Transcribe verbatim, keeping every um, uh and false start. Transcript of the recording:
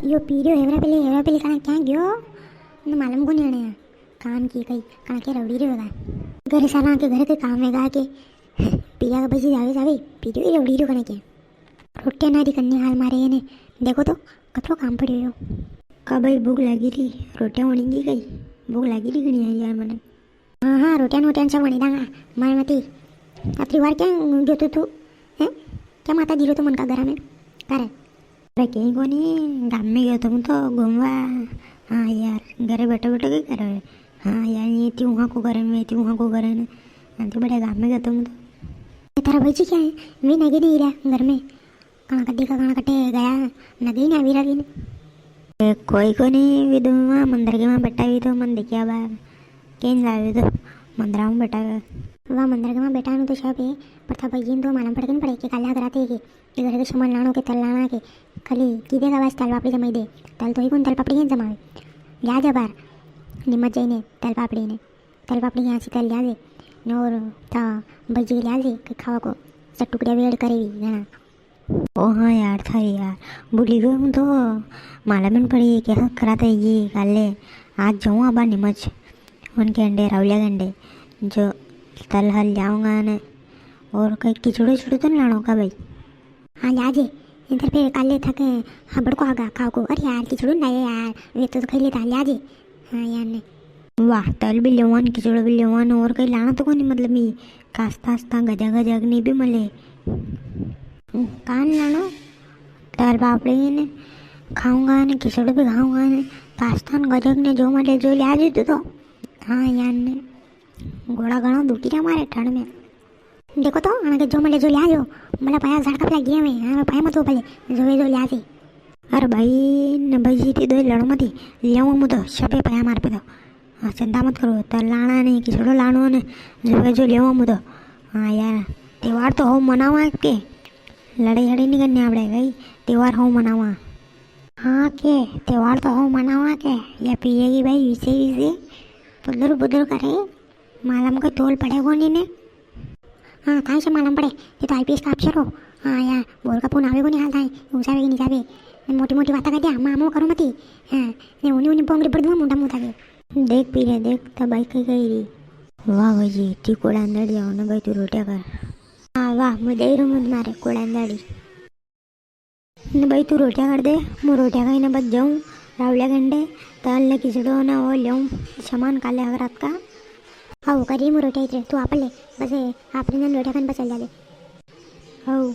यो पीरियो हेवरा पेले, हेवरा पेले कणा क्या गयो? न मालूम कोनी अणे। काम की कई, कणा के रवड़ी रे होगा। घरे साला के घरे के काम वेगा के। पिया का बजी जावे जावे, पीरियो ही रवड़ी रे कणा के। रोटियां नारी कन्ने हाल मारे ने। देखो तो, कतरो काम पड़ियो यो। का भाई भूख लागी री, रोटियां वणी गी कई? भूख लागी री घणी है यार मने। हाँ, हाँ, रोटियां नोटियां सब वणी दांगा, मार मती। अतरी वार क्या गयो तो तू, हैं? क्या माता जीरो तो मन का घरा में? का रे? अरे कहीं कोनी, गाम में गयो तो हूँ तो घूमवा। हाँ यार, घरे बैठो बैठो क्या करे? हाँ यार, ये ती वहाँ को करे, मैं ती वहाँ को करे ने। हाँ, तो बढ़िया गाम में गयो तो हूँ तो। ये तारा भाई जी क्या है? वे नगे नहीं रहा घर में। कणा कदी का कणा कटे गया, नगे ही ना अभी रवि ने। ए, कोई को नहीं, वी तो वहाँ मंदिर के वहाँ बैठा, वी तो मन देखिया बार। केन जावे तो मंदिर में बैठा है। वाह, मंदिर के वहाँ बैठा नु तो सब है, पर था भाई जी ने तो मालूम पड़ के नहीं पड़े कि काले हगरात है कि, कि घर के सामान लाणो के, तल लाणा के, खाली की देगा बस तल पापड़ी जमाई दे। तल तो ही कौन तल पापड़ी है जमावे। लिया जा बार, निमच जाई ने, तल पापड़ी ने। तल पापड़ी यहाँ से तल लिया जे, ने और था भाई जी के लिया जे, कि खावा को, सब टुकड़िया भी ऐड करे भी, घणा। ओ हाँ यार, थारी यार, भूली गयो हूँ तो। माला में पड़ी के हगरात है ये काले। आज जाऊँ आबा निमच, उनके अंडे, रावलिया के अंडे, जो तल हल जाऊंगा ने। और कई खिचड़ो उचड़ो तो नी लाणो का भाई? हाँ, लाजे। इधर पे काले थके, हाँ, बड़को आगा खावा को। अरे यार, खिचड़ो नी लाया यार, वे तो खाई लेता, लाजे। हाँ यार ने। वाह, तल भी लेवान, खिचड़ो भी लेवान, और कई लाणो तो कोनी, मतलब, मी कास्ता आस्ता गजा गजा ने भी मले। कान लाणो, तल पापड़ी ने खाऊंगा ने, खिचड़ो भी खाऊंगा ने, कास्ता ने गजक ने जो मले जो लिया दे तू तो। हाँ यार ने, गोड़ा घणो दुखी रहा मारे ठंड में। देखो तो, अणा के जो मले जो लिया जो, मला पाया झाड़ कप लग गया में, हाँ, पाया मत वो भले, जो वे जो लिया से। अरे भाई, ने भाई जी, ती दो लड़ो मती, लियाऊँ मु तो, सबे पाया मार पे तो। हाँ, चिंता मत करो, तल लाणा ने, खिचड़ो लाणो ने, जो वे जो लियाऊँ मु तो। हाँ यार, त्योहार तो हो मनावा के, लड़ाई हड़ाई नी करनी आपड़े कई, त्योहार हो मनावा। हाँ के, त्योहार तो हो मनावा के, या पिएगी भाई विसे विसे, बुदर बुदर करे, मालम को तोल पड़े कोनी ने। हाँ, थाई से मालम पड़े, ये तो आईपीएस का अफसर हो। हाँ यार, बोर का फोन आवे कोनी हाल थाई, ऊंचा वे नीचा वे, मोटी मोटी बातें कर दिया, मामो करो मती। हाँ, ने उनी उनी बोंगड़ी पड़ दूंगा मुंडा मुंडा के। देख पीरिया, देख, तब भाई कही कही री। वाह भाई जी, ती कोड़ा अंदर जाओ ना भाई, तू रोटियां कर। हाँ, वाह, मु दे रू मत मारे, कोड़ा अंदर ही। ने भाई, तू रोटियां कर दे, मु रोटियां खाई ने बच जाऊं। रावलिया के अंडे, तल ने खिचड़ो ने वो लेऊं, सामान काले हगरात का। हाँ, वो करी, मु रोटियां इतरे, तू आप ले, बस ये, आप रे ने रोटियां खाने बस चल जा दे। हाँ।